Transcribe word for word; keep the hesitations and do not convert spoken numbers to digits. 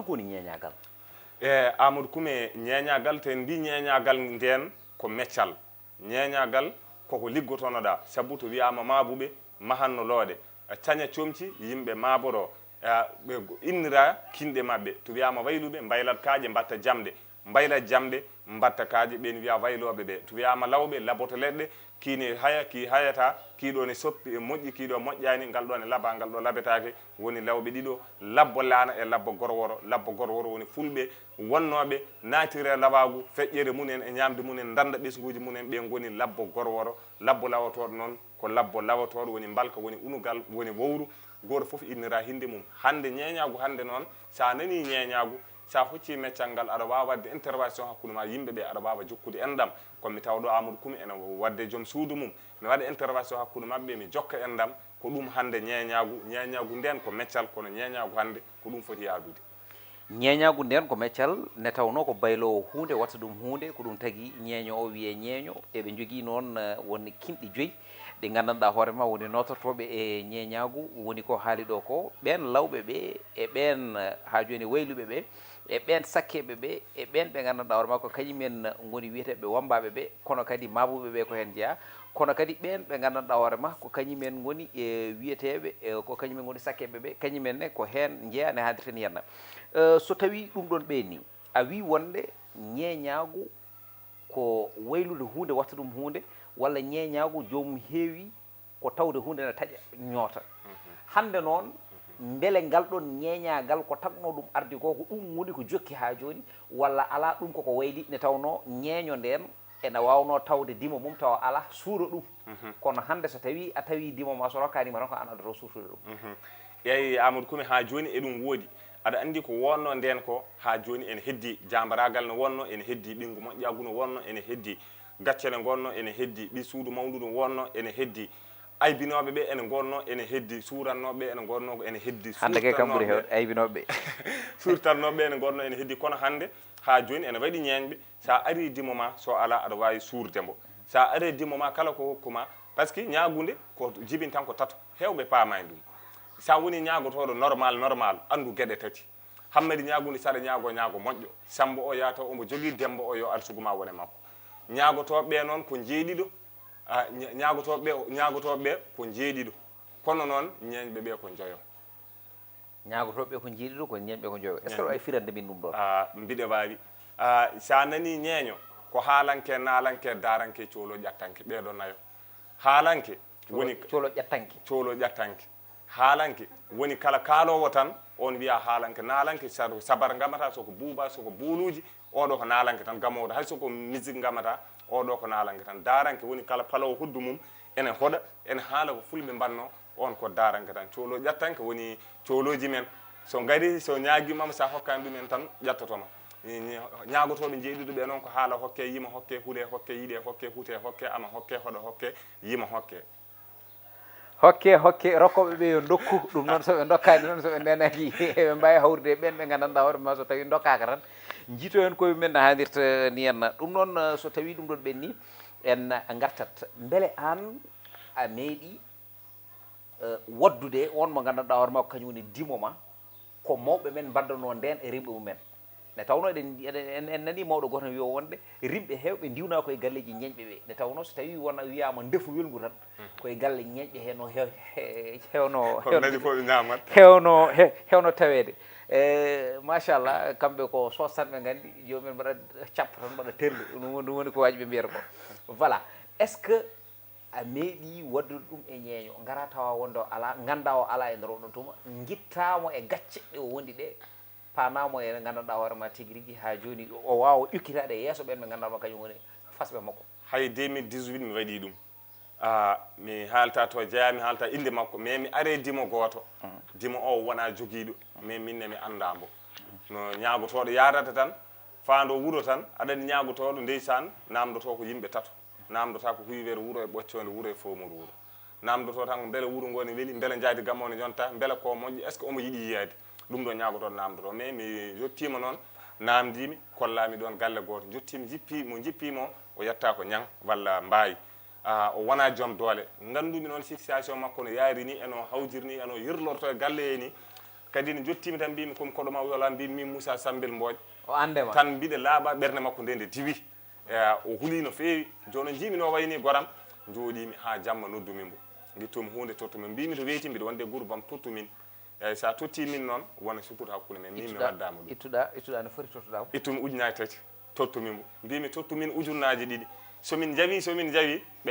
Ko woni ñeeñaagal? E Amadou Kume, ñeeñaagal, te en mbi ñeeñaagal ndeen ko meccal. Ñeeñaagal koko liggotonoɗaa, sabu to wiyaama maabuɓe mahanno looɗe, caña comci yimɓe maaboro, ɓe innira kinɗe maɓɓe. To wiyaama wayluɓe mbaylat kaaƴe mbatta jamɗe, mbaylat jamɗe mbatta kaaƴe, ɓeen wiya waylooɓe ɓe. To wiyaama lawɓe laboto leɗɗe, kii ne haya, kii hayataa, kii ɗoo ne soppi e moƴƴi, kii ɗoo moƴƴaani, ngal ɗoo ne labaa, ngal ɗoo labetaake. Woni lawɓe ɗiɗo, labbo laana e labbo gorworo. Labbo gorworo woni fulɓe wonnooɓe naatira lawaagu, feƴƴere mum en e ñaamde mum en, ndannda ɓesnguuji mum en, ɓe ngoni labbo gorworo. Labbo lawotooɗo noon ko labbo lawotooɗo, woni mbalka, woni unugal, woni wowru. Gooto fof innira hinnde mum. Hannde ñeeñaagu, hannde noon, so a nanii ñeeñaagu, so a hoccii meccal ngal, aɗa waawa waɗde intervention hakkunde maa yimɓe ɓe, aɗa waawa jokkude enɗam. Kono mi tawa ɗo Amadou Kume ene waɗde joom suudu mum, mi waɗa intervention hakkunde maɓɓe, mi jokka enɗam. Ko ɗum hannde ñeeñaagu. Ñeeñaagu ndeen ko meccal, kono ñeeñaagu hannde ko ɗum foti yaadude. Ñeeñaagu ndeen ko meccal, nde tawnoo ko bayloowo huunde, watta ɗum huunde, ko ɗum tagi ñeeño o wiyee ñeeño. Eɓe njogii noon, eh, won kinɗi joyi ɗi nganndanɗaa hoore ma woni nootortooɓe e ñeeñaagu, woni ko haali ɗo ko, ɓeen lawɓe ɓe, e ɓeen, eh, haa jooni wayluɓe ɓe, e ɓeen sakkeeɓe ɓe, e ɓeen ɓe nganndanɗaa hoore ma ko kañumen ngoni wiyeteeɓe wambaaɓe ɓe, kono kadi maabuɓe ɓe ko heen njeyaa, kono kadi ɓeen ɓe nganndanɗaa hoore ma ko kañumen ngoni e wiyeteeɓe, e ko kañumen ngoni sakkeeɓe ɓe, kañumen ne ko heen njeyaa, ne haaldirten heen. Eh, so tawii ɗum ɗoon ɓe nii, a wii wonde ñeeñaagu ko waylude huunde, watta ɗum huunde, walla ñeeñaagu joomum heewi ko tawde huunde ne taƴa, ñoota. Hannde noon, mbele ngal ɗoon ñeeñaagal ko tagnoo ɗum ardi ko, ko ɗum woni ko jokki haa jooni, walla alaa, ɗum koko wayli, nde tawnoo ñeeño ndeen ene waawnoo tawde dimo mum tawa alaa suura ɗum. Kono hannde so tawii a tawii dimo ma, so rokkaani ma tan ko aan addoto suurtude ɗum. Eeyi, Amadou Kume, haa jooni eɗum woodi. Aɗa anndi ko wonnoo ndeen ko, haa jooni ene heddii. Jaambaraagal no wonnoo, ene heddii. Ɓinngu moƴƴaagu no wonnoo, ene heddii. Gacce ne ngonnoo, ene heddii. Ɓii suudu mawndu no wonnoo, ene heddii. Aybinooɓe ɓe ene ngonnoo, ene heddii. Suurannooɓe ɓe ene ngonnoo, ene heddii. Hannde kay kamɓuri heewde aybinooɓe ɓe. Suurtannooɓe ɓe ene ngonnoo, ene heddii. Kono hannde, haa jooni, ene waɗi ñeeñɓe. So a arii dimo ma, so alaa, aɗa waawi suurde mbo. So a arii dimo ma, kala ko hokku ma, parce que ñaagunde ko jibin tan ko tato. Heewɓe paamaani ɗum. So a woni ñaagotooɗo normal, normal, anndu geɗe tati. Hammadi ñaagunde, so aɗa ñaagoo, ñaago moƴƴo. Sammbo o yaha taw omo jogii, Demmbo o yo arsugu ma won e makko. Ñaagotooɓe ɓe noon ko njeeɗiɗo. A, ña-, ñaagotooɓe ɓe, ñaagotooɓe ɓe ko njeeɗiɗo. Kono noon, ñeeñɓe ɓe ko njoyo. Ñaagotooɓe ɓe ko njeeɗiɗo, kono ñeeñɓe ko njoyo. Est-ce que aɗa waawi firande min ɗum ɗoon? A, mbiɗa waawi. A, so a nanii ñeeño, ko haalanke, naalanke, daaranke, coolo, ƴattanke, ɓee ɗoo nayo. Haalanke woni coolo ƴattanke. Coolo ƴattanke. Haalanke woni kala kaaloowo tan, oon wiyaa haalanke. Naalanke, sa-, sabar ngamata, so ko buuba, so ko buuluuji, oo ɗoo ko naalanke tan, gamooɗo. Hay so ko misik ngamata, oo ɗoo ko naalanke tan. Daaranke woni kala paloowo hoddu mum ene hoɗa, ene haala ko fulɓe mbannoo, oon ko daaranke tan. Coolo ƴattanke woni coolooji men. So ngarii, so ñaagiima ma, so a hokkaani ɗum en tan, ƴattoto ma. Ñi-, ñi-, ñaagotooɓe njeeɗiɗo ɓe noon ko haala hokke, yima hokke, hule hokke, yiɗe hokke, hute hokke, ama hokke, hoɗa hokke, yima hokke. Hokke, hokke, rokkooɓe ɓe yo ndokku, ɗum noon so ɓe ndokkaani noon, so ɓe ndeenaaki, eɓe mbaawi hawrude e ɓeen ɓe nganndanɗaa hoore ma, so tawii ndokkaaka tan, njiytoyon koye men no haanirta ni henna. Ɗum noon, so tawii ɗum ɗoon ɓenni, en ngartat. Mbele aan a meeɗii, eh, waɗdude oon mo nganndanɗaa hoore ma ko kañum woni dimo ma, ko mawɓe men mbaddanoo ndeen e rewɓe mumen? Nde tawnoo eɗen, eɗen, en, en nanii mawɗo gooto ne wiya wonde rimɓe heewɓe ndiwna ko e galleeji ñeeñɓe ɓe. Nde tawnoo so tawii wona wiyaama ndefu welngu tan, ko e galle ñeeñɓe hewno, he-, he-, hewno, Kono hewno, nani fof ɓe ñaamat. hewno, he-, hewno taweede. E, machallah, kamɓe ko sosanɓe nganndi, joomum en mbaɗa cappa tan, mbaɗa terle. Ɗum woni, ɗum woni ko waaji ɓe mbiyata ko. Voilà. Est-ce que a meeɗii waɗdude ɗum e ñeeño, ngara tawa wonde o alaa, ngannda o alaa e nder oɗon tuma, ngittaa mo e gacce ɗe o wondi ɗe, paanaa mo e nganndanɗaa hoore ma tigi rigi, haa jooni o waawa ƴukkitaade e yeeso ɓeen ɓe nganndanɗaa ma kañum woni fasɓe makko? Hay deux mille dix-huit mi waɗii ɗum. Ah, mi haalta to jeyaa, mi haalta innde makko, mais mi aree dimo gooto. Dimo o wonaa jogiiɗo, mais min ne mi anndaa mbo. No ñaagotooɗo yaadata tan, faando wuro tan, aɗa anndi ñaagotooɗo ndeysaan, naamndotoo ko yimɓe tato. Naamndotaa ko Huywere wuro e Ɓoccoonde wuro e Foomor wuro. Naamndotoo tan ko mbele wuro ngoo ne weli, mbele njaadi gam o ne yonta, mbele ko moƴƴi, est-ce que omo yiɗi yiyaade? Ɗum ɗoo ñaagotooɗo naamndotoo. Mais mi yottiima noon, naamndiimi, kollaami ɗoon galle gooto. Njottiimi, jippii mo, njippii mo, o yettaa ko Ñaŋ walla Mbaay. Ah, o wonaa joom doole. Nganndu-mi noon situation makko no yaari ni, e no hawjiri ni, e no yirlortoo e galle hee ni. Kadi ne jottimi tan mbimi, comme koɗo ma wiyolaa, mbimi min Moussa Sambel Mbooƴ. O annde ma. Tan mbiɗe laaɓa, ɓernde makko nde nde diwi. E, o huli no feewi. Jooni o njiimi no wayni goram. Jooɗimi haa jamma, noddumi mbo. Ngittumi huunde, tottumi. Mbimi to weyti mbiɗo wonde groupe am, tottu min. Eyi, so a totti min noon, wona sukkuto hakkunde men. Min mi Ittuɗa, waddaama ɗum. ittuɗa, ittuɗa no foti tottuɗa ko? Ittumi ujunaaji tati, tottumi mbo. Mbimi tottu min ujunnaaji ɗiɗi. So min njawi, so min njawi, ɓe